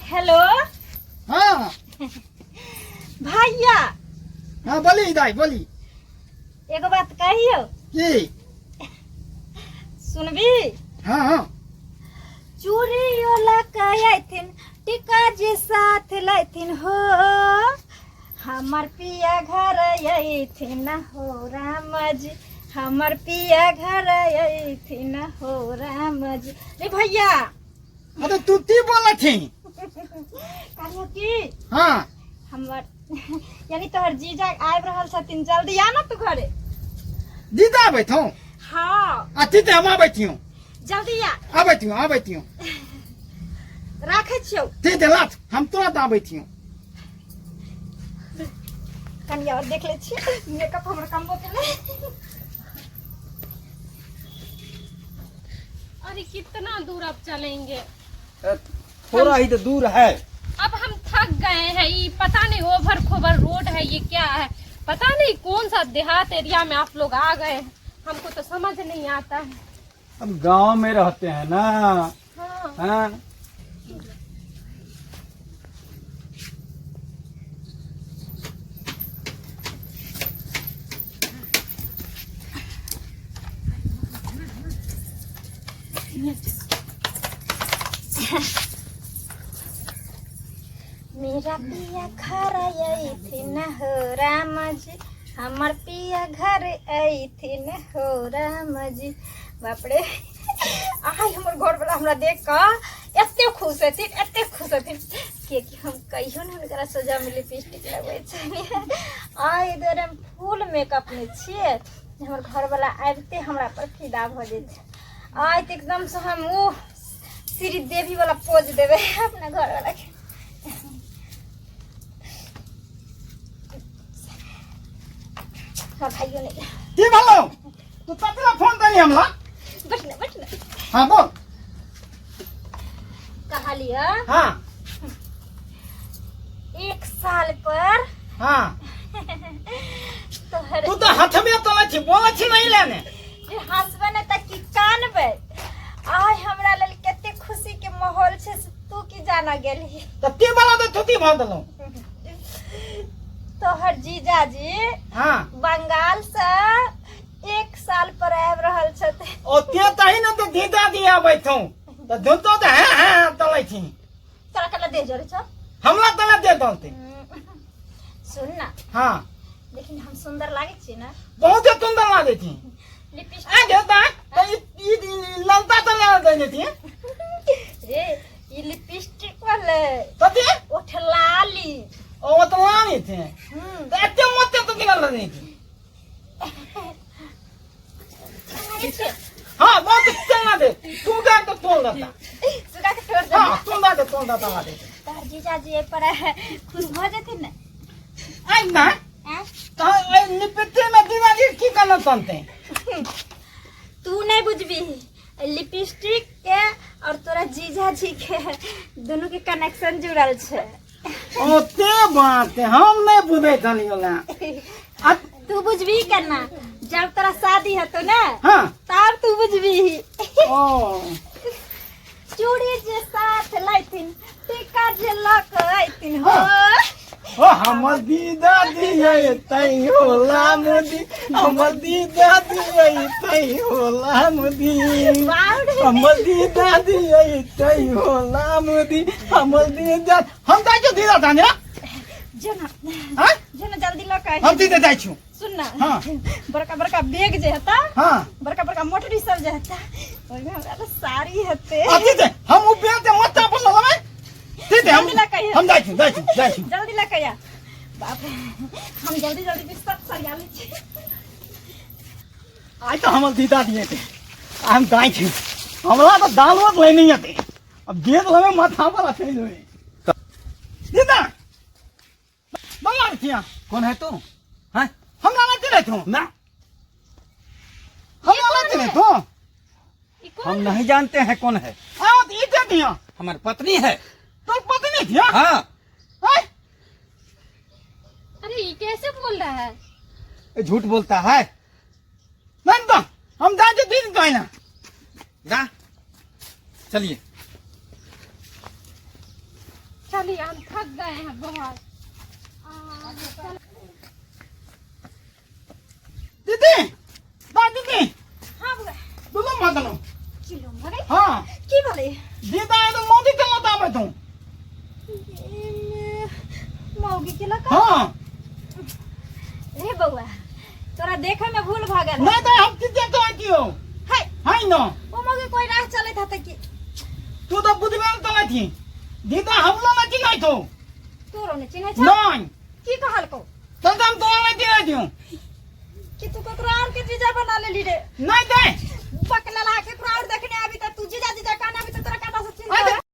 Hello. हाँ। भैया। हाँ बोली दाई बोली। एगो बात कहियो। की? सुनबी? हाँ हाँ। चूड़ियो लकयथिन टिका जे साथ लैथिन हो, हमर पिया घर अयथिन हो राम जी, हमर पिया घर अयथिन हो राम जी। रे भैया। अरे तू की बोलै छी? कहलियौ की? हाँ। हमर यानी तोहर जीजा आबि रहल छथिन, जल्दी आ ना तू घरे। जीजा आबै छौ? हाँ। आ ठीक है, हम आबै छियौ। जल्दी आ। आबै छियौ, आबै छियौ। राखै छियौ। ठीक है, राख, हम तुरंत आबै छियौ। कनि और देख लै छियै मेकअप हमर कमबो केलै। अरे कितना दूर अब चलेंगे? थोड़ा ही तो दूर है। अब हम थक गए हैं, ये पता नहीं ओवर खोबर रोड है, ये क्या है पता नहीं, कौन सा देहात एरिया में आप लोग आ गए हैं, हमको तो समझ नहीं आता है। हम गांव में रहते हैं ना। हाँ। हाँ। मेरा पिया घर अयथिन हो राम जी, हमर पिया घर अयथिन हो राम जी। बाप रे, आइ हमर घरवला हमरा देख कऽ एते खुश हेथिन, एते खुश हेथिन, किएकि हम कहियो ने हुनकरा सोझामे लिपस्टिक लगबै छलियै। आइ दुआरे हम फुल मेकअपमे छियै जे हमर घरवला आबिते हमरा पर फिदा भऽ जेतै। आइ तऽ एकदमसँ हम ओ श्री देवी वाला पोज देबै अपना घरवला के। हमर भाइयो नहि। की भेलौ? तू ततरा फोन देली हमरा? बैठ ने, बैठ ने। हाँ बोल। कहलियै। हाँ। 1 साल पर। हाँ। तोहर तू तो हाथ में तोला छी, बोला छी नहीं लेने। जे हंसबै ने तऽ की कानबै? आइ हमरा लेल कते खुशी के माहौल छै से तू की जाना गेलही। तऽ की बोला तऽ थुती भऽ देलहुँ। तोहर जीजाजी हाँ। बंगाल से 1 साल पर आबि रहल छथि। ओ ते तही ने तऽ दीदा दी आबै छौ तऽ धुतो तऽ हाँ हाँ तलै छी। तोरा कला दे जरे छौ? हमरा तला दे दलते। सुन ना। हाँ। लेकिन हम सुंदर लागै छी ना? बहुत सुंदर लागै छी। लिपस्टिक आ देता तऽ ई ई ललता तऽ लगा देने छी। रे ई लिपस्टिक वाले कथी? ओठलाली। ओ ओठलाली छै। हम्म। तऽ एते मोटे तऽ दिना लगै छै। हाँ बहुत चलना दे तू का तो तोड़ देता। सुगा के तोड़ दे। हाँ तोड़ दे, तोड़ देता ला दे। तोहर जीजाजी एहि पर खुश भऽ जेथिन ने? आई ना। आँय? तो ए लिपस्टिक में दीदाजी की करना चाहते? तू नहीं बुझबी, लिपस्टिक के और तोरा जीजाजी के दोनों के कनेक्शन जुड़ल छै। ओते बात हम नहीं बुझै छलियै ना। तू बुझबी केना जब तोरा शादी हेतो ना? हाँ। तब तू बुझबी। ओ चूड़ी जे साथ लैथिन, टीका जे लऽ कऽ अयथिन हो। ओ हमर दीदा दियै तै होला मोदी, हमर दीदा दियै तै होला मोदी, हमर दीदा दियै तै होला मोदी, हमर दीदा। हम जाइ छियौ दीदा जाने। जो ना। हाँ? जो ना जल्दी लऽ कऽ। हम दीदा जाइ छियौ। सुन ना। हाँ। बड़का बड़का बैग जे हेता। हाँ। बड़का बड़का मोटरी सब जे हेता, ओहिमे हमरा तऽ साड़ी हेतै। अथी छै, हम उ बैग जे मत्ता पर लगबै। ठीक है, हम जल्दी लऽ कऽ। हम जाइ छी, जाइ छी, जाइ छी। जल्दी लऽ कऽ आ। बाप रे, हम जल्दी जल्दी बिस्तर सरिया लै छी। आइ तऽ हमर दीदा दिए थे, हम जाइ छी। हमरा तऽ डाउनलोड लेने हेतै, अब देख लेबै माथा पर रखै लेबै। दीदा बंगाल छिया। कौन है तू? हैं? हमरा नहीं चिन्है छौ? ना। हमरा नहीं चिन्है छौ? हम नहीं जानते हैं कौन है। आओ तो इजे दिया। हमारी पत्नी है। तो पत्नी थिया? हाँ। हैं? अरे ये कैसे बोल रहा है? ये झूठ बोलता है। नहीं तो हम जाके दिन कहीं ना। जा। चलिए। चलिए हम थक गए हैं बहुत। दीदी, दा दीदी। हाँ बउआ। दुनू मदनो। की लो भगै? हाँ। की भेलै? दीदा तो मोदी के लताबै तू। मौगी के लका? हाँ। रे बउआ, तोरा देखे में भूल भ गेल। नहीं तो हम किते तो आतियो। है। है न। ओ मौगी कोई राह चलैत हतै की। तू तो बुद्धि में तो थी दीदा, हमलो न चिन्है थो। तोरो ने चिन्है छ? नहीं। की कहलको? तो हम तोरा नहीं चिन्है थियो। कि तू ककरो और के जीजा बना लेली रे? नहीं दे। बकला ला के ककरो और देखने आबी त तू जीजा जीजा काना आबी त तोरा काना से चिन्ह।